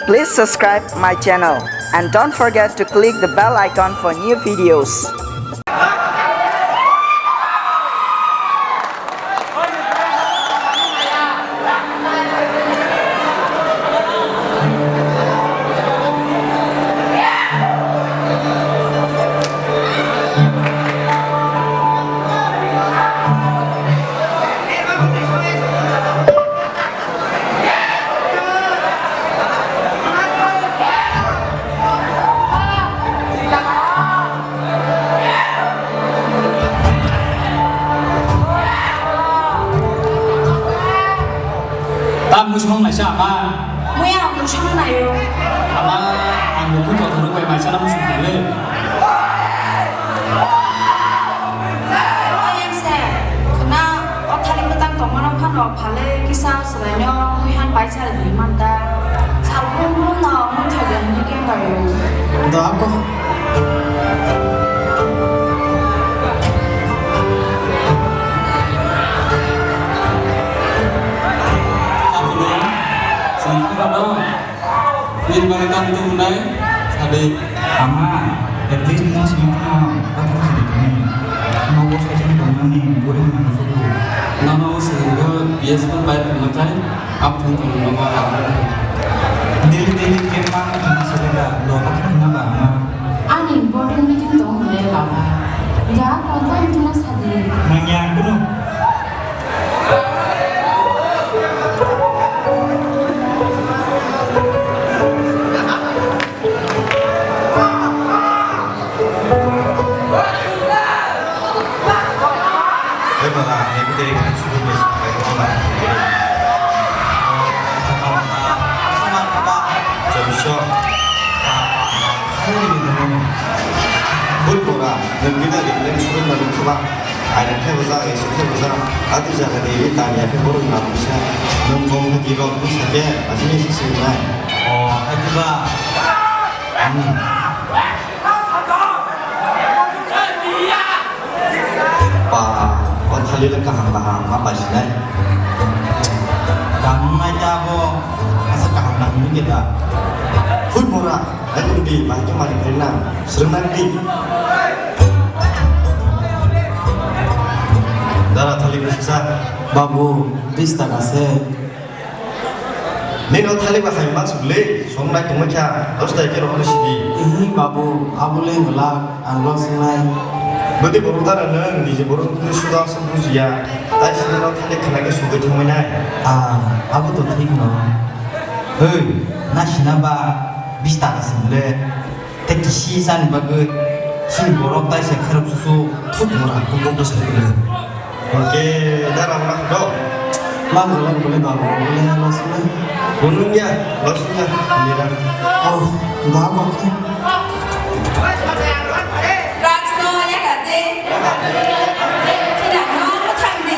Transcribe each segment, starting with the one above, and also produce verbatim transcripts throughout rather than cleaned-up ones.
Please subscribe my channel and don't forget to click the bell icon for new videos. Ta muisung naisa ama. Muya ang muisung naio. Ama ang buku kotor bai maisa na muisung kule. Oyang se, khna o thani bwtang tongmano phano phale kisa swlaino muihan bai chari di manta. Sal brum brum no muithai de hini keng laio. Da ako. Sangkha no. Nini bagwi tamo tubunai sadi. Ama, at least nini simi kheno bathang sidi tongni. Nogo saichung tongmani boring nang sudu. Nono swngwgo B S P bai tongma chai, abo thung tong nogo ang. Daily daily khe ma thang sidi da, do bathang na ba ama. Ani important meeting tong de baba. Da konta meeting na sadi. Nangya kunu. Bui bora, nwng bini reflect suru na nukha ba. Aina thebajak, ese thebajak, ati jaga ni ri tanya khe borok na puisa. Nwng kong khe di rok ni sake, asini si si nai. O, ati ba. Hmm. Pa, o thali le kaham kaham ma paisi nai. Kaham nai ta bo, asa kaham kaham ni kita. Bui bora. Hai tong di, bahai khe mani khaina, swrwngna di. Dara thali bwswsa. Babu, bis taka se. Nini o thali ba hai ma sukle, song nai tongma kha, dos tai khe rohor sidi. Ihi babu, abo le ngwlak, ang lo swng nai. Bwtwi borok dara nwng, niji borok ni suda aswk bujiya, tai sini no thali khna khe sugwi thangwi nai. Ah, abo to thik no. Hei, na sina ba, bis taka swng le. Tei kisi chani bagwi chini borok taisa kharap susu thut mora. Kok kok bwsai khe. Hwnkhe da rang ma khe do. Ma golai golai ba bo golai ya losna. Bunung ya losna mira. Oh, da kok khe. Drugs no ya kate. Khinakno mwthang di.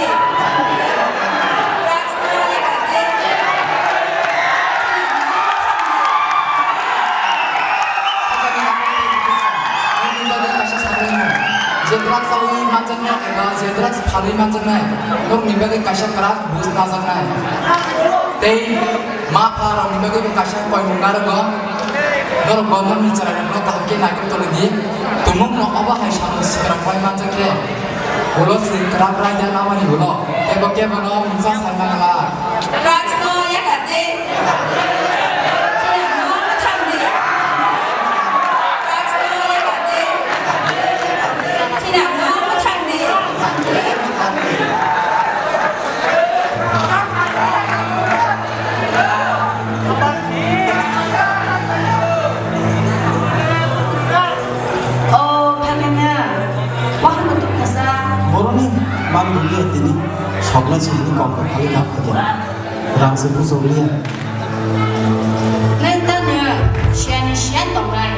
Drugs no ya kate. Nini bagwi kaisa sakni mung. Je drugs chawi manjaknai eba je drugs phalwi manjaknai, norokni bagwi kaisa kwrak buj najaknai. Tei ma pha rokni bagwi bo kaisa koimung narwgo. Norok bo norokni chwrairokno kaham khe naikhe tongwi di. Tumungno obo hai samung sikra khlai manjakhe, ulo se kwrak raida namani ulo kebo kebono mungsa sai mangla. Drugs no ya kate. Khinakno mwthang di. Drugs no ya kate. Khinakno mwthang di. O phakana, wahano tongkha sa. Boroni mang duli tini sokla sini kom ko khali gap khaja. Rang se bujo liya. Nwng tamo siyani siyan tongnai.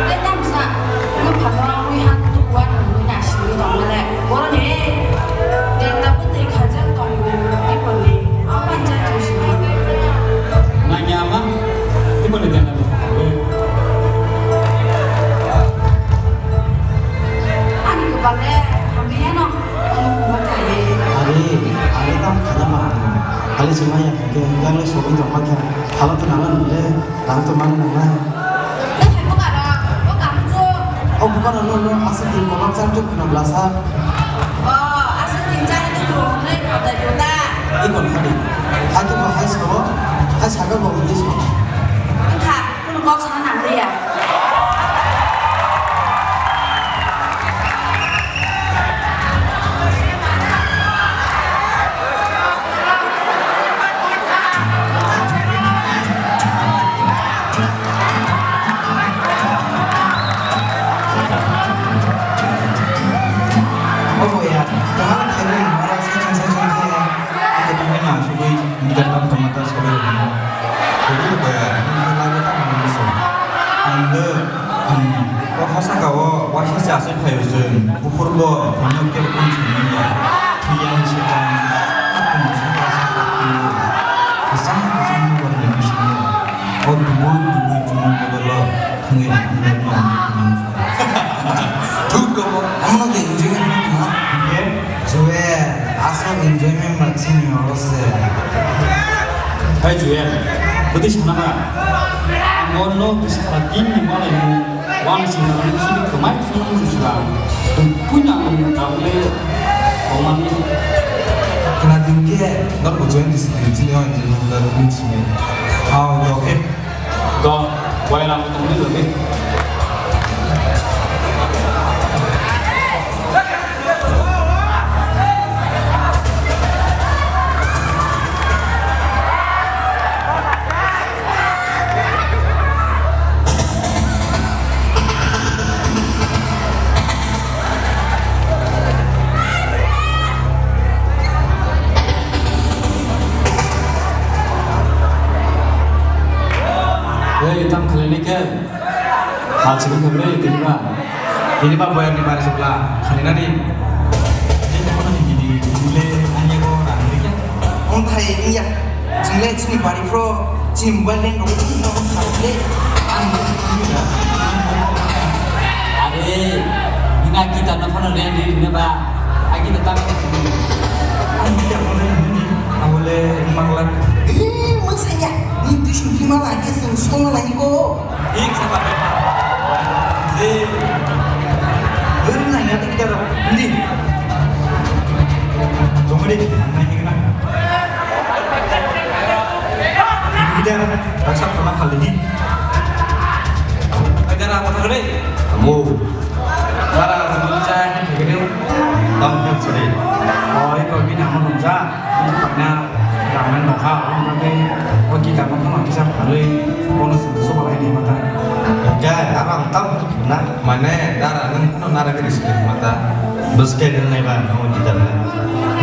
Nwng tamsa, nwng phatno mui han tukwa nang mui na sini tongmale. Boroni denda bwtwi khajak tongo, tei boroni apan jati sini. Nanya ama, tei boroni denda bwtwi khajak. Ani kwpal le hamya no. Are, are Maya hingke yang le sogwi tongma khe, halo to nang le, nang to mani nang nai. Nang hai buka rok, o kamu chu. O buka rok no, no, asa tin kolok char tuk khna blasa. O, asa tin char tuk khna blasa. Ikon hari. Hai to bo hai sabo, hai saga bo undi sabo. Wngkha, kunu kok sana nang liya. Obo ya, kaham khairokni horo saichung saichung khe, eko tongwi no asugwi gitar tam tongma ta sogwi rwmani. Tongwi rwkha ya, nini khe lagwi tamo nini se. Ang le, hmm, o hosa ka o waisa se aswk phaio chwng. Buphur bo phunuk khe bukung se manya. Thwiyani swkang, hapung swkang swkang thwio. Kwchang kwchang nokbar ni bisingo. O dubui dubui chumui bodolo thangwi ang nokno hwnwi khwnang. Thuk gobo, omono khe enjoyment wngkha. Hingke? Juel, aswk enjoyment ba chini oro se. Hai Juel, bwtwi sana ba? Ang nono kisa din ni malai mo, wana sina ni sini kemai thang mo sura. Puina ang tabule omani. Khna din khe, norok join disi din chini o enjoyment da min sini. Hao, okay. To, wai lang tongni logi. Hei, tam khalai ni khe? Hal sibung khe ble, tini ba? Tini ba boyar ni bari sibla, khani nani? Tini ba nani gidi, tini le, ani ko rang ni khe? Ong thai, iya. Chwng le chini bari phro, chini mobile rang rok tini no kha le. Ang ni da. Are, nina kita no phano rang ni ne ba? Ai kita ta. Ang kita phano ni, ang le mangla. Eh, maksudnya, ni tu sih gimana lagi sih, semua lagi ko. Thik se pakai. Je. Beri nanya tu kita dah. Hindi. Tunggu deh, nanya kita. Kita rasa pernah kali ini. Kita apa tadi? Kamu. Bara sumung chai, kiri. Tam tam sari. Oh, iko bini amo nungsa. Bini paina rangna nokha, amo nangkhe o kita nokha ma kisa phalwi bono sumung soba lai ni mata. Jai, aro ang tam na, mane dara nung no nara bini sini mata. Bwske nai ba, no kita na.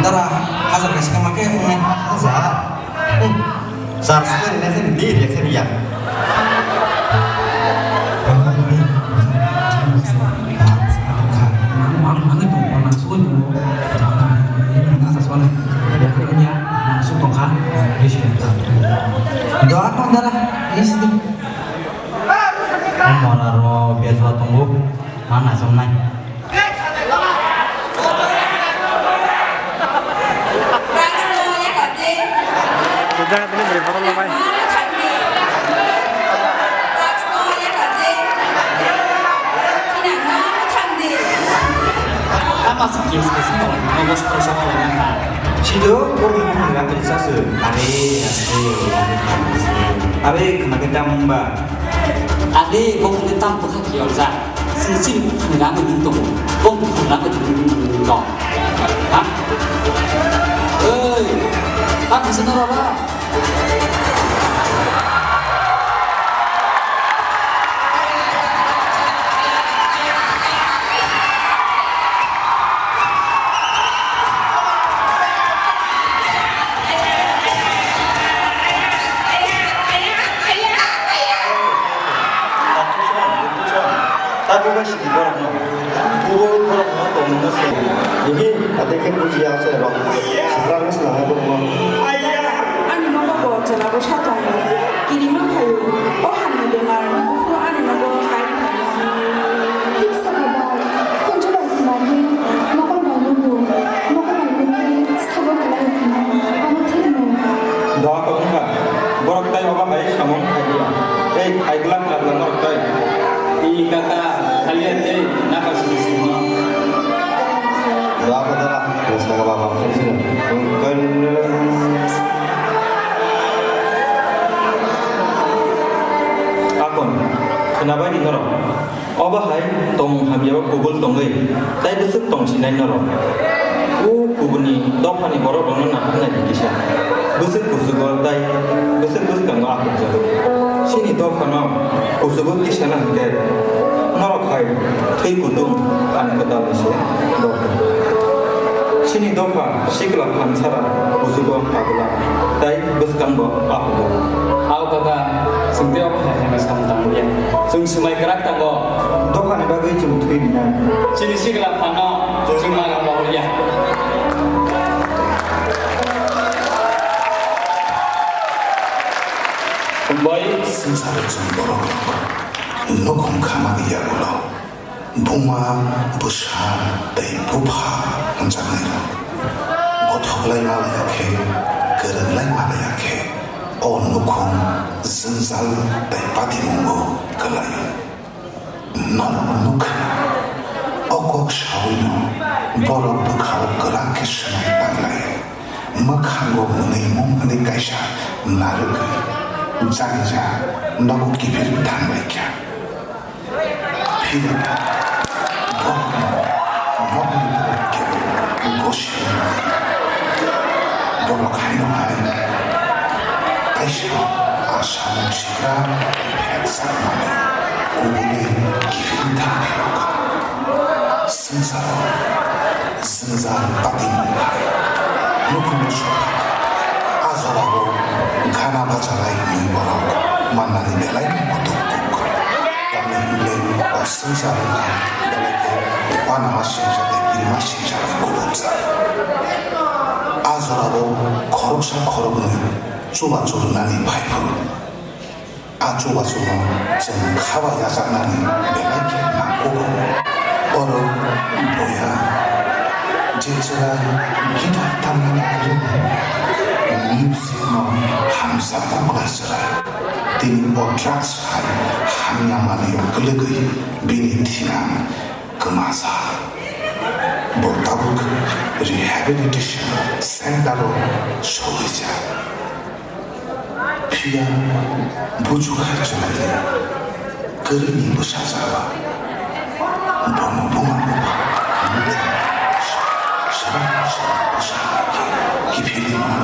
Dara, hajar kaisa ma khe, hajar. Hmm. Sar sar ni khe ni ri khe ri ya. Doa kondara, isti. Mora ro biasa tunggu, mana somnai. Jaga tini beri foto lo bai. Tama si kes kes tong, nogo sotro sotro na ha. Sido, borok ni bukhang rang tini sasu. Are, aste. Are, khna ke tam ba. Are, bo mungkin tam bwkha kiyorjak. Sini sini bukhang rang ni tongo. Bo bukhang rang ni tongo. Ha? Oi, ta kisa na rara. Tabu ba sidi borok no. Bubo borok no tongmung no se. Ihi ate khe buji ya se rok. Sifrang no swnam borok no. Ani nogo bo chwla bwsa tongo. Kirima phaio. O hamya bemar buphuru ani nogo kari phaio. Thik saka bai. Khunju bai khwnani. Mokol bai lugu. Mokol bai lugu. Sabo kwlai khwnai. Abo thik no. Ako wngkha, borok tai obo hai samung khai liya. Tei khai glak glak norok tai. I kaka, khaliya tei naka sini sini. Doa ko dara, dosa ka baba, khaisi. Akon, khwnabai di norok. Obo hai tongmung hamyao kubul tongwi, tai bwswk tongsinai norok. O kubuni dophani borokrokno naharnai di kisa. Bwswk kuchugo tai bwswk bwskango akhukjago. Chini dophano kuchugo tisana hwnkhe norok hai thwi kutung phan kwtalni se dorkar. Chini dopha sikla phan sara kuchugo pagla tai bwskango akhukjago. Ao kaka, chwng tei obo hai hai ma samung tangmani ya. Chwng swmai kwrak tongo. Dophani bagwi chwng thwi rinai. Chini sikla phano chwng magang bagwi ya. Bai. Swngcharo chwng borok rok nukhung khamani yagulo buma, bwsa tei bupha hwnjaknai rok. Bothok lai ma laiya khe, kwrwng lai ma laiya khe, o nukhung jwngjal tei patimungo kwlaio. Norok nukha, o kok sawino borok bwkhao kwrak khe swmai tanglai. Mwkhango mwnwi mung hwnwi kaisa narwgwi jani ja nogo kiphilwi thangbai kha. Phiya borokno nokni borok kebo gosio nai. Borok haino hai kaisa a samung sikra phekjakmani kubuni kiphilwi thangphirokha. Swngcharo jwngjal patimung hai nukhung sokha. A jorao gana bachalai hwnwi borok mannani belai kotor kuk. Tamni hwnle o swngchar wngkha belai khe uanama singcha tei kirima singcha bai kubunjak. A jorao khoroksa khoroknwi chubachu rwnani phai phuru. A chubachuno chwng khaba yachaknani belai khe nangkukgo. Oro boya je chwrai guitar tamnani kwrwng, music no hamjak kuklai chwrai. Tini bo drugs hai hamya manwio kwlwgwi bini thinang kwmajak. Bo tabuk rehabilitation center o sogwijak. Phiya buchuk hai chwraidi kwrwini bwsajaba. Bono buma bupha swrang swrang bwsa hai khe kiphilwi ma